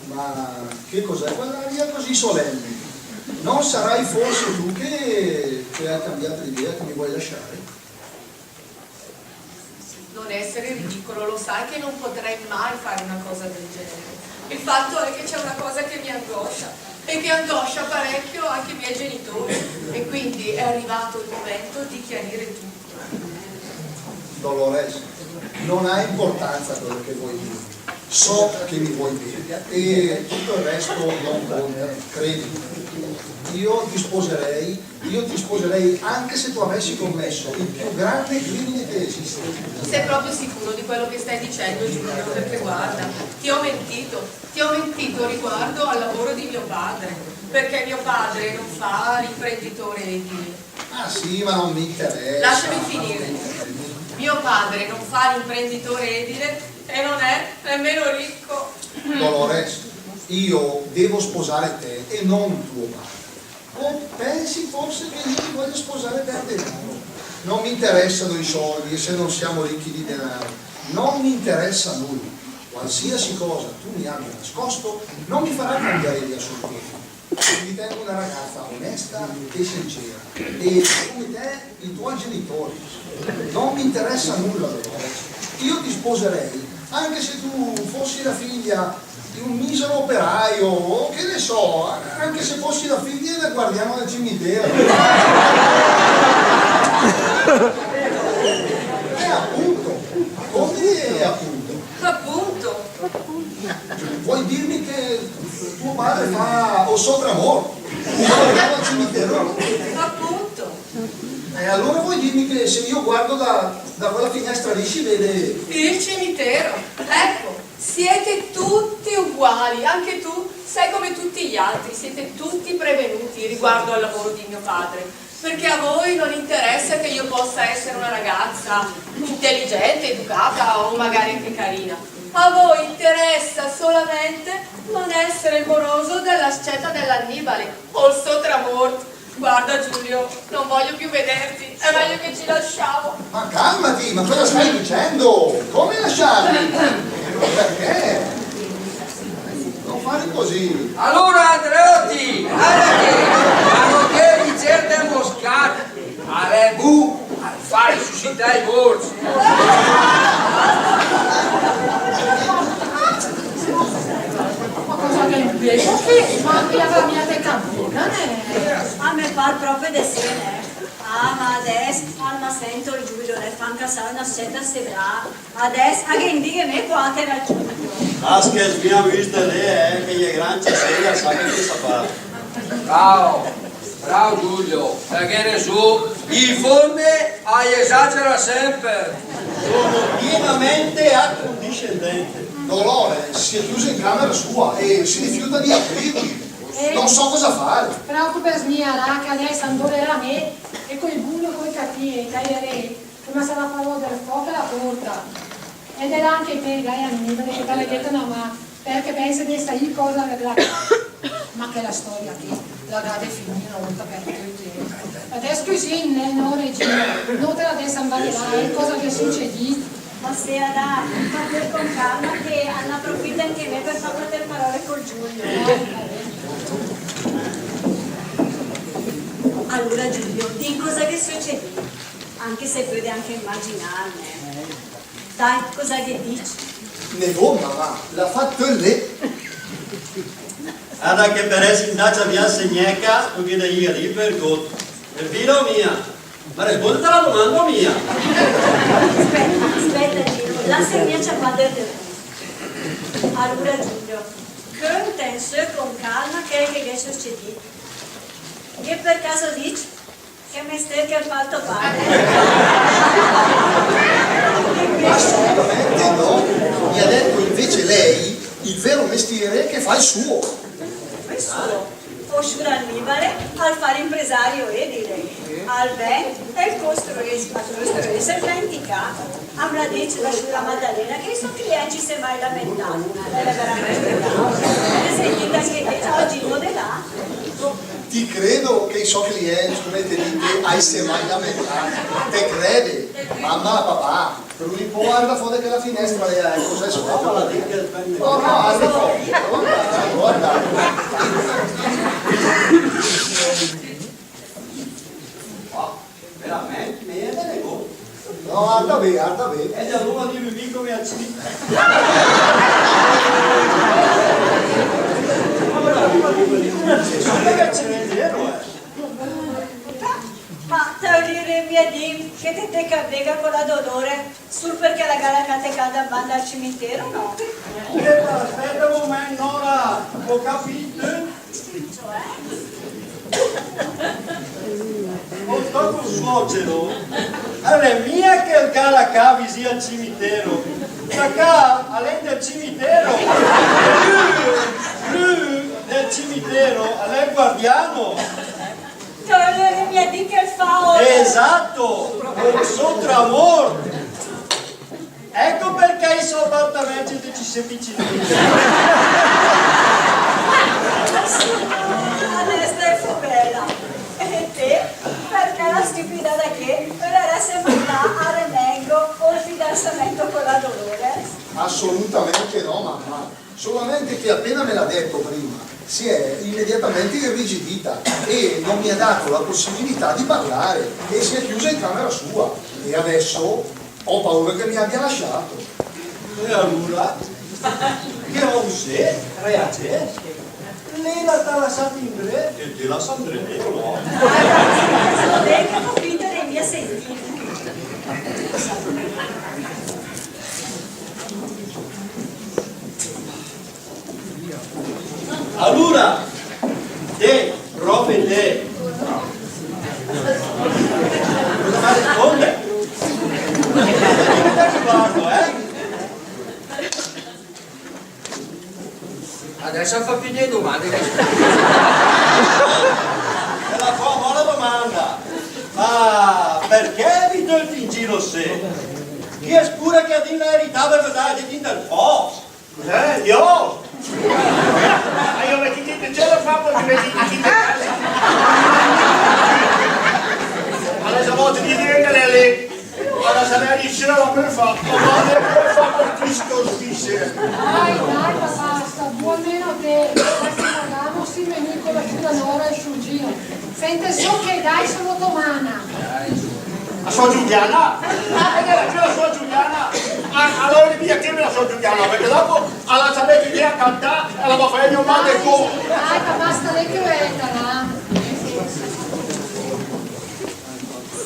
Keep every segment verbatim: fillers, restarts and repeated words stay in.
Ma che cos'è quell'aria così solenne? Non sarai forse tu che, che hai cambiato idea, che mi vuoi lasciare? Non essere ridicolo, lo sai che non potrei mai fare una cosa del genere. Il fatto è che c'è una cosa che mi angoscia e che angoscia parecchio anche i miei genitori. E quindi è arrivato il momento di chiarire tutto. Dolores, non ha importanza quello che vuoi dire. So che mi vuoi bene e tutto il resto non conta, credimi. Io ti sposerei, io ti sposerei anche se tu avessi commesso il più grande crimine che esiste. Sei proprio sicuro di quello che stai dicendo, Giulio? Perché guarda, ti ho mentito, ti ho mentito riguardo al lavoro di mio padre, perché mio padre non fa l'imprenditore edile. Ah sì, ma non mi interessa. Lasciami finire. Mio padre non fa l'imprenditore edile e non è nemmeno ricco. Dolores, io devo sposare te e non tuo padre. O pensi forse che io ti voglio sposare per denaro? Non mi interessano i soldi se non siamo ricchi di denaro. Non mi interessa nulla. Qualsiasi cosa tu mi abbia nascosto non mi farà cambiare idea sul tuo figlio. Ti ritengo una ragazza onesta e sincera e come te i tuoi genitori. Non mi interessa nulla, Dolores. Io ti sposerei anche se tu fossi la figlia di un misero operaio, o che ne so, anche se fossi la figlia del guardiano del cimitero. E appunto, come e appunto? Appunto. Vuoi dirmi che tuo padre fa o sotramor? Al cimitero? Appunto. E allora vuoi dirmi che se io guardo da, da quella finestra lì si vede... Il cimitero. Ecco, siete tutti uguali, anche tu sei come tutti gli altri, siete tutti prevenuti riguardo al lavoro di mio padre. Perché a voi non interessa che io possa essere una ragazza intelligente, educata o magari anche carina. A voi interessa solamente non essere il moroso della sceta dell'Annibale o il sotramort. Guarda, Giulio, non voglio più vederti, è meglio che ci lasciamo. Ma calmati, ma cosa stai dicendo? Come lasciarmi? Perché? Non fare così. Alura, Andreotti, guarda che, ma no te dì certe moscade, al è bu a fà resusità i morcc. Ma cosa che invece che, ma la famiglia te cambià, eh? A me par pròpe de sé, nè. Ah, ma adès, al ma sènt ol Giulio, l'è fà incasà öna sceta a sti braa. Adès, a ghe 'ndighe me quat l'è ol Giulio. Ah, che sbia viste lé, eh, che i è gran cesé, sa che te sa fà. Bravo, bravo Giulio, te gh'é resù, in forme a i esagera semper. Sono pienamente accondiscendente. Dolores si è chiusa in camera sua e si rifiuta di aprirmi. Eh. Non so cosa fare. Preòcupes mia, là, che adès 'ndolerà me, e col bulo, coi catìe, i taieré, che ma sarà fà vödere fò che la porta. E de là anche te, dai, Annibale, che te la gh'ét öna mà, perché pènse de saì cosa la gh'à. Ma chèla stòria ché la gh'à de finì öna ólta per töte. Adès cusì, nè, no, Regina, nóter adès 'ndóm de là, e cosa gh'è sücedìt? Ma sé, Ada, parlì con calma che al n'aprofita anche me per fà quater parole col Giulio. Alura, Giulio, dìm cosa gh'è sücedìt, anche se pöde anche imaginàr, nè. Dai, cosa ghe dìcc? Negót, mamà, l'à fat töt lé. Ada che per èss 'ndàcc a viass gnèca, tu gh'ét de ì lì per gót. Elvira o mia? Ma respónd a la domanda o mia? Spèta, spèta, Gino, làssem mia ciapà de... Alura, Giulio, cönta sö con calma chèl che gh'è sücedìt. Gh'ét per caso dìcc che mestér che 'l fa ol tò pàder? Assolutamente no. Mi ha detto invece lei il vero mestiere che fa il suo. Ol sciùr Annibale al fa l'impresario edile, al vènd e 'l costruìs, ma costruìs, e 'l vènd i cà. Al m'à dìcc la sciura Maddalena che i sò clièncc i s'è mai lamentàt. L'è veramente bravo. Te sét che te gh'ét de là. Ti credo che i sò clièncc, come te dìset, i s'è mai lamentàt. Te crède, mamma, papà. Lü pò ardà fò de chèla finèstra lé, eh, cosa scopa la vita. No, no, ardà fò, Vardì, vardì. E alura dìm mia che al cimitero. Ma te ölerét mia dìm che te te cagàt co la Dolore sul perché la gh'à la cà tecada in banda al cimitero, no? Eh, aspèta ü momènt, Nora, ó capìt. Cioè? Ol tò suocero, al è mia che 'l gh'à la cà visì al cimitero. La cà l'è 'ndel cimitero. E lü, lü del cimitero, l'è 'l guardiano. Te ölerét mia dì che 'l fa ol... Esatto, ol sotramort. Ecco perché i sò apartamèncc i è dicesèt centiméter. Adès te fó bèla. E te, perché la stüpidada ché, ölerèsset mandà a remengo ol fidansamènt co la Dolores? Assolutamente no, mamma. Solamente che appena me l'ha detto prima, si è immediatamente irrigidita e non mi ha dato la possibilità di parlare e si è chiusa in camera sua. E adesso ho paura che mi abbia lasciato. E alura? Che ol sè, reagìs? Lé la t'à lassàt indré e te lassa indré lé, no? Dai, che fó finta de mia sentì. Alura, te, pròpe te. Cosa m'ha de rispónder? Cosa m'ha de rispónder, eh? Adès fa pü de domande. E la fó amò la domanda. Ma perché v'ì tölt in giro sè? Chi es pura che a dì la erità ve öl dà dét in del fòs? Eh, io? Ma io me dite, ce la fa pò che me dite chi te casa? Adès a vòlte dite che l'è lé. Guarda, se la riesce la pöl fà, ma la pöl fà per Cristo, dice. Dai, dai, papà, sta bù almeno te. Basta parlà, no si me nicolo giù da Nora e sul giro. Sente sö che dai, sono domana. La sò Giuliana? Ah, è vero, la sò Giuliana. Ah, allora via che me la sò Giuliana, perché dopo alla sapete che a cantà e la va a fare mio padre con. Dai, papà, sta lì che vetta, va.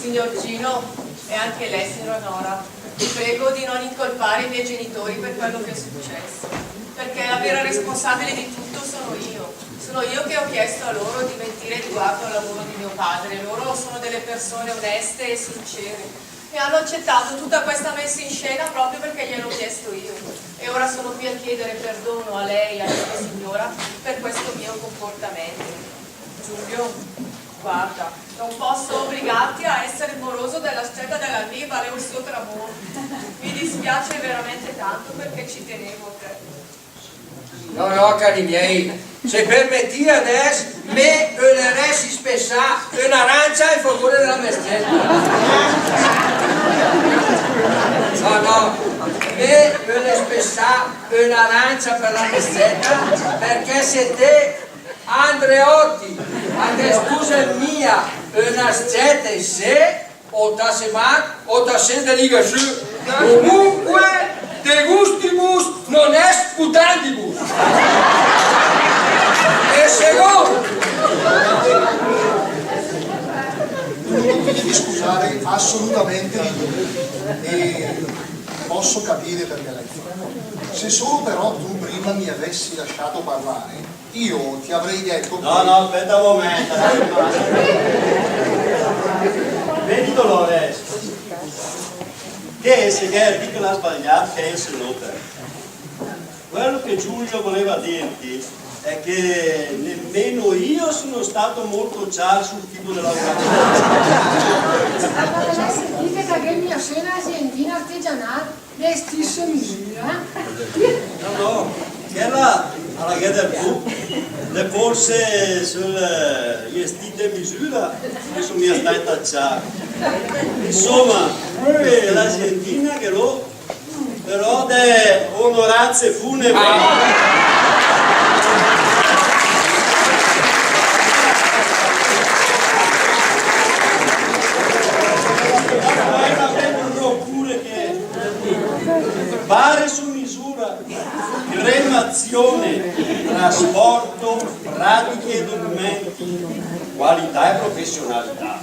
Signor Gino, e anche lei, signora Nora, vi prego di non incolpare i miei genitori per quello che è successo, perché la vera responsabile di tutto sono io. Sono io che ho chiesto a loro di mentire riguardo al lavoro di mio padre. Loro sono delle persone oneste e sincere e hanno accettato tutta questa messa in scena proprio perché gliel'ho chiesto io. E ora sono qui a chiedere perdono a lei e alla sua signora per questo mio comportamento. Giulio, guarda, non posso obbligarti a essere il moroso della sceta de l'Annibale o il suo tramorto. Mi dispiace veramente tanto perché ci tenevo a te. No, no, cari miei, se permettì adès, me ölerèss spessà ön'arancia in favore de la mé s-cèta. No, no, me öle spessà ön'arancia per la mé s-cèta, perché se te Andreotti, a te spuset mia öna s-cèta isé, o ta sé mat, o ta sé de liga sö. Comunque, de gustibus non est putandibus. E segónd. Mi devi scusare assolutamente di tutto. E posso capire perché l'hai fatto. Se solo però tu prima mi avessi lasciato parlare, io ti avrei detto... No, che no, spèta ü momènt. Vedi, Dolores, che se gh'è chi che l'ha sbagliàt, che l'è sö nóter. Quello che Giulio voleva dirti è che nemmeno io sono stato molto chiaro sul tipo di lavoratore. Ma l'è sentìt che gh'è mia sö un'aziendina artigianale de stèssa misüra? No, no, chèla a la gh'è del pò. L'è fórse sö i estìcc de misüra che só mia stacc cià. Insoma, eh, l'aziendina che l'ó, però de onoranze funebri. Pure che Formazione, trasporto, pratiche e documenti, qualità e professionalità.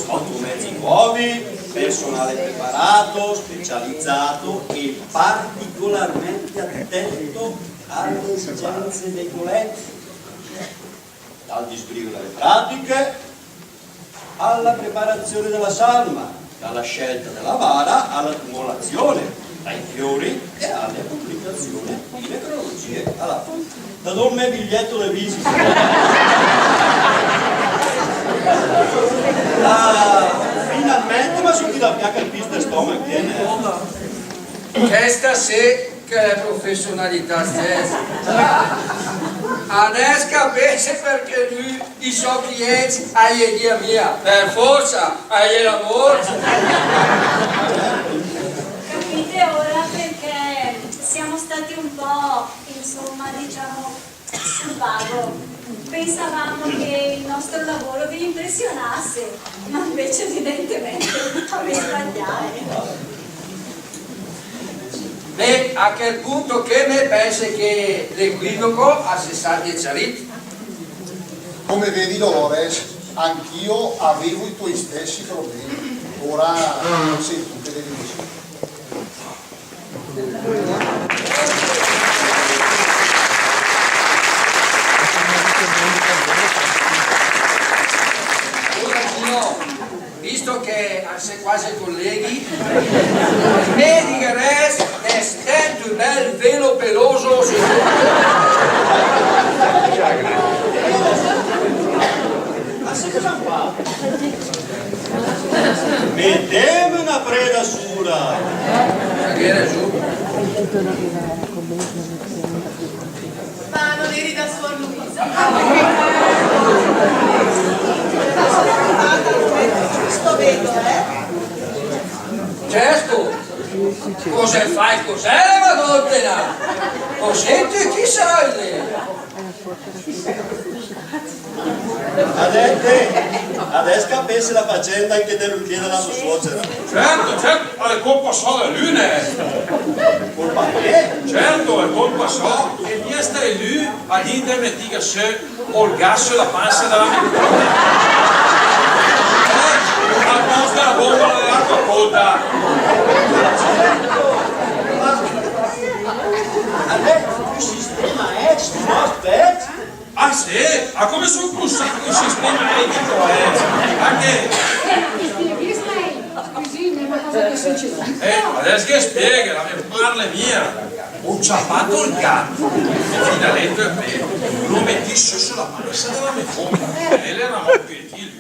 Otto mezzi nuovi, personale preparato, specializzato e particolarmente attento alle esigenze dei colleghi. Dal disbrigo delle pratiche alla preparazione della salma, dalla scelta della vara alla tumolazione, dai fiori e alle pubblicazioni di necrologie. Allora, da dó 'l mé biglietto de visita. Ah, finalmente me só tirà fià chèl pis de stomech, eh. Chèsta sé che l'è professionalità stèssa. Adèss capésse perché lü i sò clièncc a i ghe dìa mia, per forsa, a i è la mort. Capite ora perché siamo stati un po', insomma, diciamo, sul vago. Pensavamo che il nostro lavoro vi impressionasse, ma invece evidentemente avete sbagliato. Beh, a chèl punto ché me pènse che l'equivoco al se sarìa ciarìt. Come vedi, Dolores, anch'io avevo i tuoi stessi problemi. Ora sentite le dimissioni. Scusa, signor, visto che a sè quase colleghi, me digherèss de stègn ü bèl velo peloso sö. Ma se cosa fa? Meteme una preda sura. Ma non eri da suor Luisa? Sto vedo, eh? Certo. Cosa fai? Cos'è la Madonna? Lo senti chi sei? Adèss, adèss capésse la facènda anche de Lucia, de la sò suocera. Certo, certo, l'è colpa sò de lü, né? Colpa mé? Certo, l'è colpa sò, e mia stà lü a dì de mèt sö ol gas sö la pansa de la mé fómna. Eh, a pòst de la bómbola de l'acqua cónda. Adèss, che sistema è sto, aspèta? Ah, sé? Ah, come só custat col sistema elettrico, eh? Anche... Scusi, ma cosa che succede? Eh, adèss che spieghe, la me parle mia. Ó ciapàt ol gat, fina dét e pé, l'ó metìt sö sö la pansa de la me fómna. E l'era mòrt per chèl.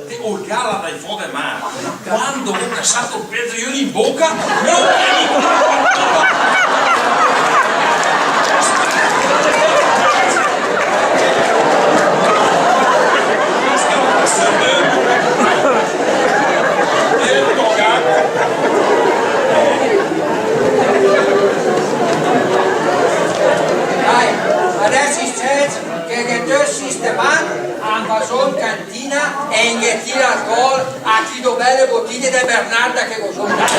E ol gat l'à dàcc fò de mà. Quando ó casàt ol pèl de öl in bóca, dai, adèss i s-cèt che gh'è töt sistemàt, an va sö in cantina e in ghe tira alcòl a chi dò bèle botiglie de Bernarda che gh'ó sö in casa.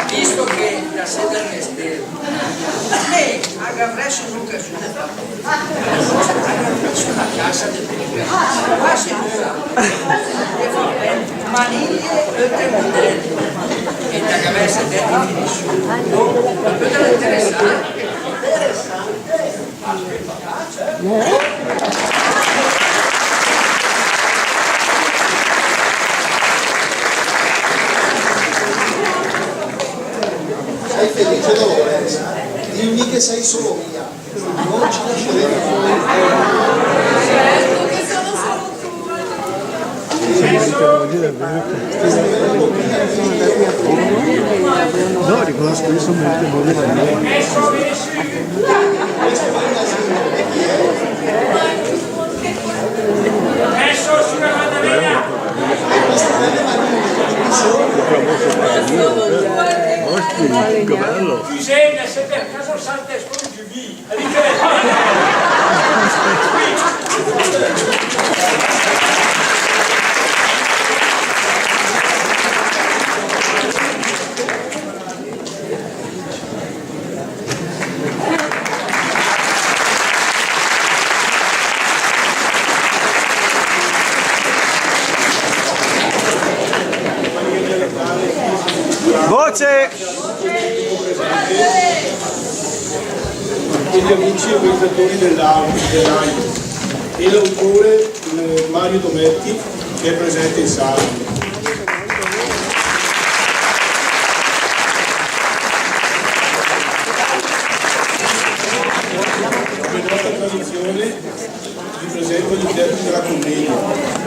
Visto che la sèt del mestiere, me, a gh'avrèss ü Sö la cassa de... Quasi nöa. Maniglie e te mudèle. E te gh'avrèss dècc de definissiù. Pöde interessà. Sei felice, Dolores? Dimmi che sei solo mia. No, riconosco, io sono molto, molto... Osti, che bello! Giuseppe, se per caso salta Giuseppe, organizzatori dell'au-, dell'A I D S, e l'autore, eh, Mario Dometti, che è presente in sala. Per nostra tradizione vi presento gli interpreti della commedia.